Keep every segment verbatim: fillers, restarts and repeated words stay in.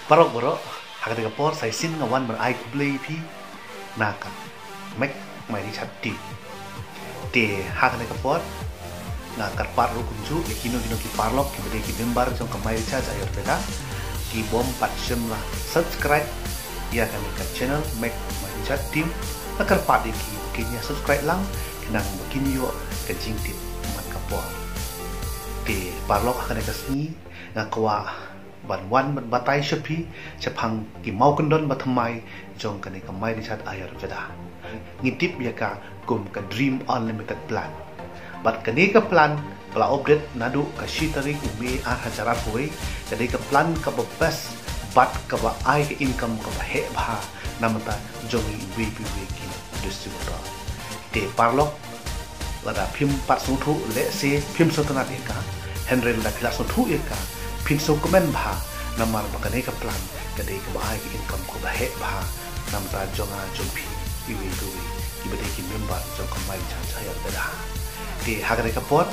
Paralok baroh, ha kane ka por sa shisien nga wan ban ai khublei ïa phi na ka Make My Recharge team. Te ha kane ka por nga kyrpad ruh kumjuh ïa kino kino ki paralok kiba dei ki member jong ka My Recharge Ayurveda, ki bym pat shym la subscribe ïa kane ka channel Make My Recharge team, nga kyrpad ïa ki ba kin ïa subscribe lang, khnang ba kin ïoh ka jingtip man ka por. Te paralok, ha kane ka sngi nga kwah ban wan ban batai sha phi shaphang ki mawkyndon bathymmai jong kane ka My Recharge Ayurveda. Ngi tip ïa ka kum ka Dream Unlimited Plan. Bad kane ka plan ba la update naduh ka shi tarik u May ar hajar arphew wei, ka dei ka plan kaba best bad kaba ai ka income kaba heh bha na ka bynta jong ngi iwei pa iwei ki distributor. Te paralok, lada phim pat sngewthuh, lehse phim sngewtynnat ïa ka, hynrei lada phi la sngewthuh ïa ka, phin sngewkmen bha, namar ba kane ka plan ka dei kaba ai ka income kaba heh bha na ka bynta jong nga jong phi iwei pa iwei kiba dei ki member jong ka My Recharge Ayurveda. Te ha kane ka por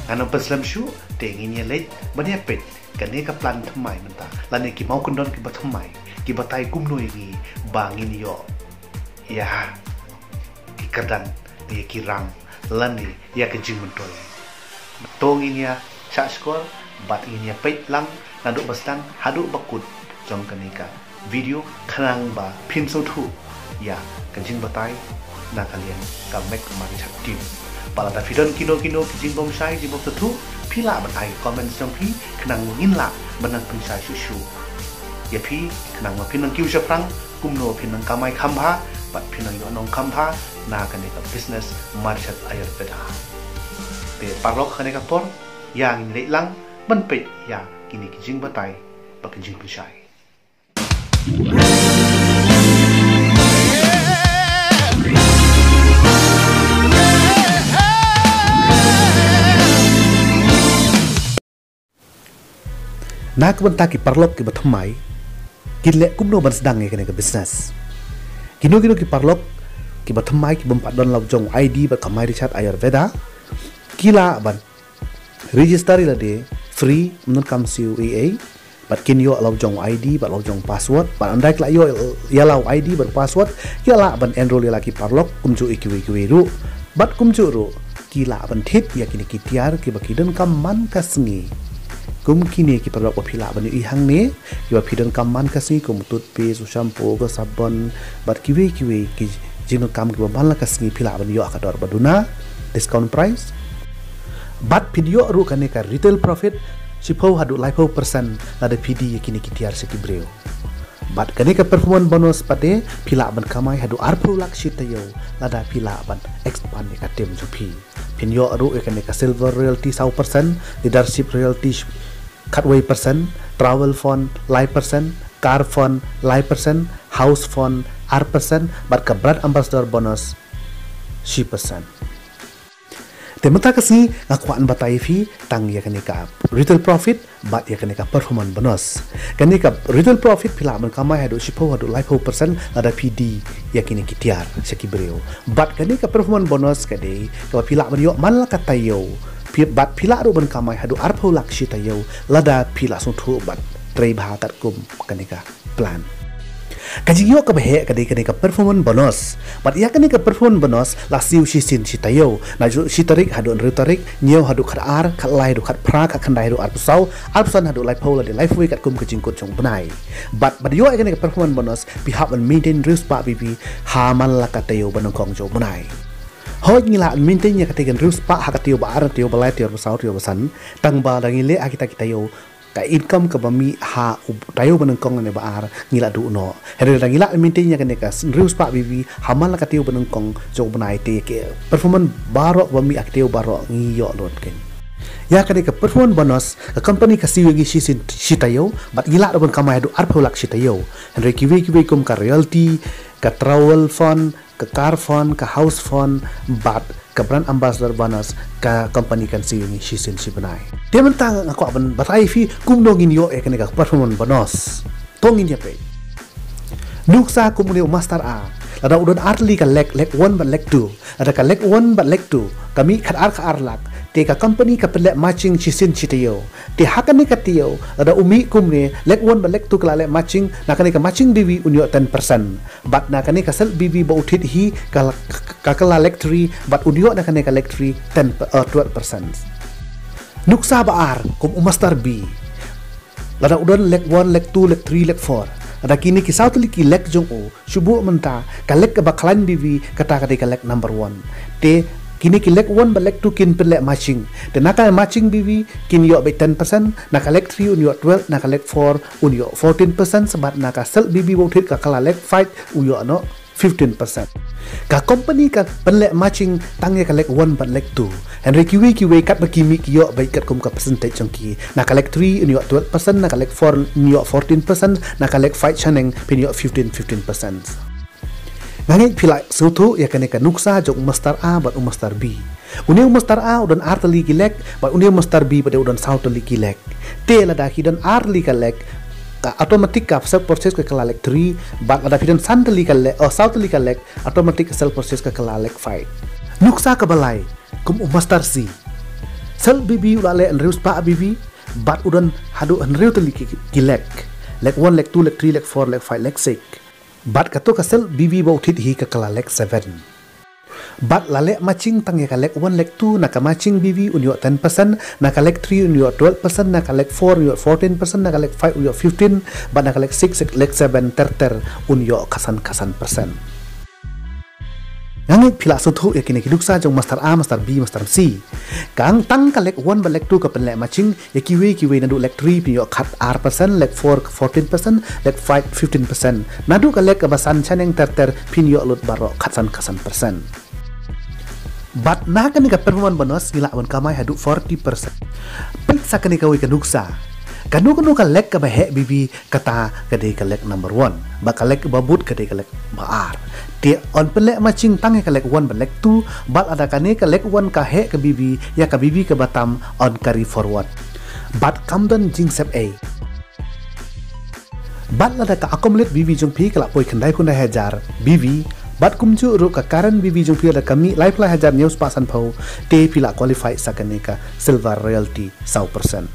ngan ym pynslem shuh, te ngin ïa leit ban ïa peit kane ka plan thymmai mynta, lane ki mawkyndon kiba thymmai ki batai kumno ïa ngi ba ngin ïoh ïa ki kyrdan, ïa ki rang, lane ïa ka jingmyntoi. To ngin ïa shah shkor bad ngin ïa peit lang naduh ba sdang haduh ba kut jong kane ka video, khnang ba phin sngewthuh ïa ka jingbatai na ka liang ka Make My Recharge team. Bad lada phi don kino kino ki jingbymshai, jingbymsngewthuh, phi lah ban ai comment jong phi, khnang ba ngin lah ban nang pynshai shuh shuh ïa phi, khnang ba phin nang kiew shaphrang kumno phin nang kamai kham bha bad phin nang ïoh nong kham bha na kane ka business My Recharge Ayurveda. Te paralok, ha kane ka por ïa ngin leit lang ban peit ïa kine ki jingbatai bad ki jingpynshai. Na ka bynta ki paralok kiba thymmai, kin leh kumno ban sdang ïa kane ka business? Kino kino ki paralok kiba thymmai, ki bym pat don la u jong ID bad ka My Recharge Ayurveda, ki lah ban register ïa lade free, ym donkam siew ei ei, bad kin ïoh la u jong ID bad la u jong password, bad ynda ki la ïoh ïa la u ID bad password, ki lah ban enroll ïa la ki paralok kumjuh ïa kiwei kiwei ruh, bad kumjuh ruh ki lah ban thied ïa kine ki tiar kiba ki donkam man ka sngi. Kum kine ki paralok ba phi lah ban ïohi hangne, kiba phi donkam man ka sngi, kum u toothpaste, u shampoo, ka sabon, bad kiwei kiwei ki jingdonkam kiba man la ka sngi, phi lah ban ïoh ha ka dor ba duna, discount price. Bad phin ïoh ruh kane ka retail profit shiphew haduh laiphew percent lada phi die ïa kine ki tiar sha ki briew. Bad kane ka performance bonus pat de, phi lah ban kamai haduh arphew lak shi taïew lada phi lah ban expand ïa ka team jong phi. Phin ïoh ruh ïa kane ka silver royalty saw percent, leadership royalty sh-, khatwei percent, travel fund lai percent, car fund lai percent, house fund ar percent, bad ka brand ambassador bonus shi percent. Te mynta ka sngi nga kwah ban batai ïa phi tang ïa kane ka retail profit bad ïa kane ka performance bonus. Kane ka retail profit phi lah ban kamai haduh shiphew haduh laiphew percent lada phi die ïa kine ki tiar sha ki briew. Bad kane ka performance bonus ka dei kaba phi lah ban ïoh man la ka taïew. Phi, bad phi lah ruh ban kamai haduh arphew lak shi taïew lada phi la sngewthuh bad trei bha katkum kane ka plan. Ka jingïoh kaba heh ka dei kane ka performance bonus. Bad ïa kane ka performance bonus la siew shisien shi taïew. Naduh shi tarik haduh hynriew tarik, hynñiew haduh khatar, khatlai haduh khatphra, khatkhyndai haduh arphew saw, arphew san haduh laiphew, lane laiphew wei katkum ka jingkut jong u bnai. Bad ban ïoh ïa kane ka performance bonus phi hap ban maintain hynriew spah BB ha man la ka taïew ba nyngkong jong u bnai. Hooid, ngi lah ban maintain ïa kata ka hynriew spah ha ka taïew ba ar, taïew ba lai, taïew ba saw, taïew ba san. Tang ba lada ngi leh ha kita ki taïew, ka income kaba mih ha u taïew ba nyngkong ne ba ar ngi la duh noh. Hynrei lada ngi lah ban maintain ïa kane ka hynriew spah BB ha man la ka taïew ba nyngkong jong u bnai, te ka performance baroh ba mih ha ka taïew baroh ngi ïoh lut kein. Ïa kane ka performance bonus ka company ka siew ïa ngi shisien shi taïew bad ngi lah ruh ban kamai haduh arphew lak shi taïew. Hynrei kiwei kiwei kum ka royalty, ka travel fund, ka car fund, ka house fund, bad ka brand ambassador bonus, ka company kan siew ïa ngi shisien shi bnai. Te mynta nga kwah ban batai ïa phi kumno ngin ïoh ïa kane ka performance bonus. To ngin ïa peit. Nuksa kum une u Master A, lada u don artylli ka leg, leg one bad leg two. Lada ka leg one bad leg two ka mih khatar khatar lak, Te ka company ka pynleh matching shisien shi taïew. Te ha kane ka taïew, lada u mih kumne, leg one bad leg two ka la leh matching, na kane ka matching B V un ïoh ten percent. Bad na kane ka self B V ba u thied hi, ka, ka, ka la leg three, bad un ïoh na kane ka leg three, ten, uh, twelve percent. Nuksa ba ar, kum u Master B. Lada u don leg one, leg two, leg three, leg four. Lada kine ki saw tylli ki leg jong u, shu buh mynta, ka leg kaba khlaiñ B V, kata ka dei ka leg number one. Te, kine ki leg one bad leg two kin pynleh matching. Te na ka matching B V, kin ïoh beit ten percent, na ka leg three un ïoh twelve, na ka leg four un ïoh fourteen percent, bad na ka self B V ba u thied ka ka la leg five u ïoh noh fifteen percent. Ka company ka pynleh matching tang ïa ka leg one bad leg two. Hynrei kiwei kiwei katba ki mih ki ïoh beit katkum ka percentage jong ki. Na ka leg three un ïoh twelve percent, na ka leg four un ïoh fourteen percent, na ka leg five shaneng phin ïoh fifteen, fifteen percent. Nga ngeit phi la sngewthuh ïa kane ka nuksa jong u Master A bad u Master B. Une u Master A u don ar tylli ki leg, bad une u Master B bad u don saw tylli ki leg. Te lada ki don ar tylli ka leg, ka automatic ka self purchase ka ka la leg three, bad lada phi don san tylli ka leg, oh, saw tylli ka leg, automatic ka self purchase ka ka la leg five. Nuksa kaba lai, kum u Master C. Self B V u la leh hynriew spah B V, bad u don haduh hynriew tylli ki, ki leg. Leg one, leg two, leg three, leg four, leg five, leg six. Bad kato ka self B V ba u thied hi ka ka la leg seven. Bad la leh matching tang ïa ka leg one, leg two, na ka matching B V un ïoh ten percent, na ka leg three un ïoh twelve percent, na ka leg four un ïoh fourteen percent, na ka leg five un ïoh fifteen, bad na ka leg six, leg seven ter ter un ïoh khatsan khatsan percent. Nga ngeit phi la sngewthuh ïa kine ki nuksa jong Master A, Master B, Master C. Ka ang tang ka leg one bad leg two ka pynleh matching, ïa kiwei kiwei naduh leg three phin ïoh khatar percent, leg four fourteen percent, leg five fifteen percent. Naduh ka leg kaba san shaneng ter ter phin ïoh lut baroh khatsan khatsan percent. Bad na kane ka performance bonus ngi lah ban kamai haduh forty percent. Peit sa kane kawei ka nuksa. Kano kano ka leg kaba heh B V kata ka dei ka leg number one. Bad ka leg ba bud ka dei ka leg ba ar. Te yn pynleh matching tang ïa ka leg one bad leg two, bad lada kane ka leg one ka heh ka B V, ïa ka B V kaba tam yn carry forward. Bad kam don jingsep ei. Bad lada ka accumulate B V jong phi ka la poi khyndai phew khyndai hajar B V, bad kumjuh ruh ka current B V jong phi lada ka mih laiphew lai hajar hynñiew spah sanphew, te phi la qualify sa kane ka silver royalty saw percent.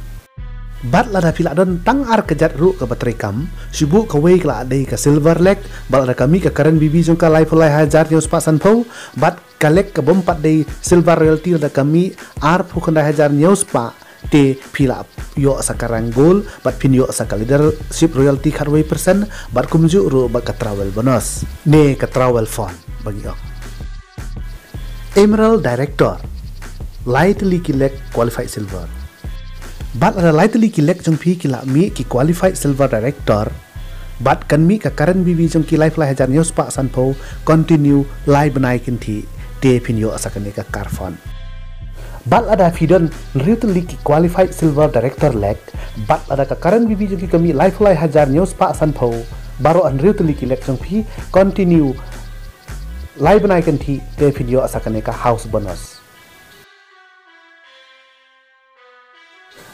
Bad lada phi la don tang ar kjat ruh kaba treikam, shu buh kawei ka la dei ka silver leg, bad lada ka mih ka current B V jong ka laiphew lai hajar hynñiew spah sanphew, bad ka leg ka bym pat dei silver royalty lada ka mih arphew khyndai hajar hynñiew spah, te phi la ïoh sa ka rank gold, bad phin ïoh sa ka leadership royalty khatwei percent, bad kumjuh ruh bad ka travel bonus. Ne ka travel fund, ba ngi ong. Emerald Director, lai tylli ki leg qualified silver. Bad lada lai tylli ki leg jong phi ki la mih ki qualified silver director, bad kan mih ka current B V jong ki laiphew lai hajar hynñiew spah sanphew, continue lai bnai kynthih, te phin ïoh sa kane ka car fund. Bad lada phi don hynriew tylli ki qualified silver director leg, bad lada ka current B V jong ki ka mih laiphew lai hajar hynñiew spah sanphew, baroh hynriew tylli ki leg jong phi, continue lai bnai kynthih, te phin ïoh sa kane ka house bonus.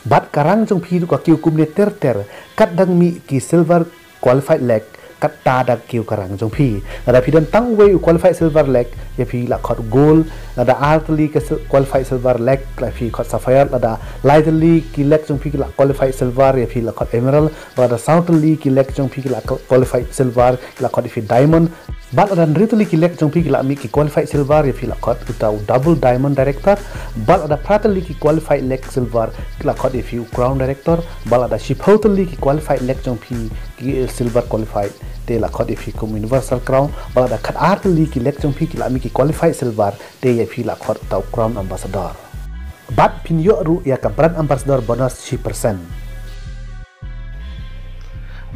Bad ka rank jong phi ruh ka kiew kumne ter ter, kat dang mih ki silver qualified leg, katta dang kiew ka rank jong phi. Lada phi don tang uwei u qualified silver leg, ïa phi la khot gold, lada ar tylli ka sil-, qualified silver leg, la phi khot sapphire, lada lai tylli ki leg jong phi ki la qualified silver, ïa phi la khot emerald, lada saw tylli ki leg jong phi ki la qualified silver, ki la khot ïa phi diamond, bad lada hynriew tylli ki leg jong phi ki la mih ki qualified silver, ïa phi la khot uta u double diamond director, bad lada phra tylli ki qualified leg silver, ki la khot ïa phi u crown director, bad lada shiphew tylli ki qualified leg jong phi ki, eh, silver qualified, te la khot ïa phi kum universal crown, bad lada khatar tylli ki leg jong phi ki la mih ki qualified silver, te ïa phi la khot uta u crown ambassador. Bad phin ïoh ruh ïa ka brand ambassador bonus shi percent.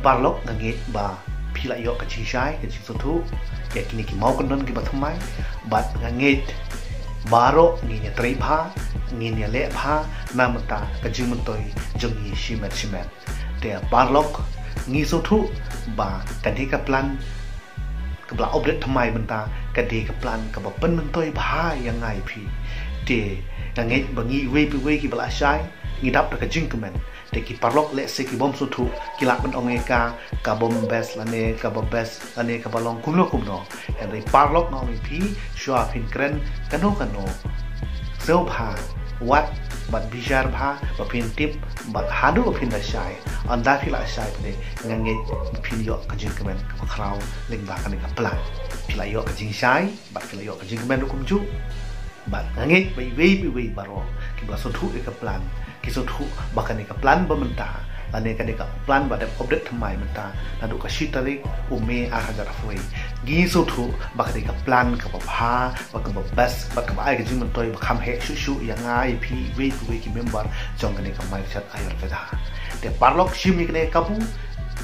Paralok, nga ngeit ba phi la ïoh ka jingshai, ka jingsngewthuh ïa kine ki mawkyndon kiba thymmai, bad nga ngeit baroh ngin ïatrei bha, ngin ïaleh bha na bynta ka jingmyntoi jong ngi shimet shimet. Te paralok, ngi sngewthuh ba kane ka plan kaba la update thymmai mynta ka dei ka plan kaba pynmyntoi bha ïa nga ïa phi. Te nga ngeit ba ngi iwei pa iwei kiba la shai ngi dap da ka jingkmen. Te ki paralok lehse ki bym sngewthuh, ki lah ban ong ïa ka, ka bym best lane kaba best lane kaba long kumno kumno. Hynrei paralok, nga ong ïa phi, shuwa phin kren kano kano, sngewbha Wat bad bishar bha ba phin tip bad haduh ba phin da shai. Ynda phi la shai phi, nga ngeit ba phin ïoh ka jingkmen kaba khraw lyngba kane ka plan. Phi la ïoh ka jingshai bad phi la ïoh ka jingkmen ruh kumjuh. Bad nga ngeit ba iwei pa iwei baroh kiba la sngewthuh ïa ka plan, ki sngewthuh ba kane ka plan ba mynta lane kane ka plan ba dep update thymmai mynta naduh ka shi tarik u May ar hajar arphew wei. Ngi sngewthuh ba kane ka plan kaba bha, ba kaba best, ba kaba ai ka jingmyntoi ba kham heh shuh shuh ïa nga, ïa phi, iwei pa iwei ki member jong kane ka Maiwshet Ayurveda. Te paralok, shim ïa kane ka kabu,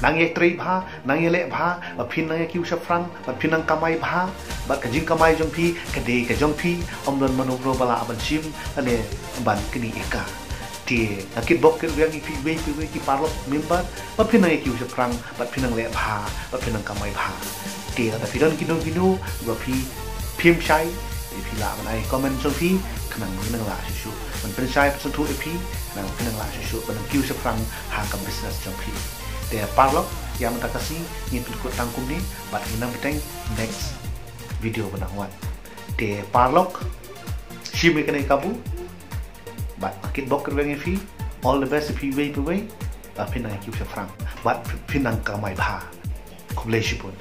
nang ïatrei bha, nang ïaleh bha, ba phin nang ïakiew shaphrang, ba phin nang kamai bha, ba ka jingkamai jong phi ka dei ka jong phi, ym don mano mano ba lah ban shim lane ban knieh ïa ka. Te nga kitbok kitrwiang ïa phi iwei pa iwei ki paralok member ba phin nang ïakiew shaphrang, ba phin nang leh bha, ba phin nang kamai bha. Te lada phi don kino kino ba phi phim shai, te phi lah ban ai comment jong phi, khnang ba ngi nang lah shuh shuh ban pynshai pynsngewthuh ïa phi, khnang ba phi nang lah shuh shuh ban nang kiew shaphrang ha ka business jong phi. Te paralok, ïa mynta ka sngi ngin pynkut tang kumne, bad ngin nang bteng next video ba nang wan. Te paralok, shim ïa kane ka kabu, bad nga kitbok kitrwiang ïa phi, all the best ïa phi iwei pa iwei, ba phin nang ïakiew shaphrang, bad phin nang kamai bha. Khublei shibun.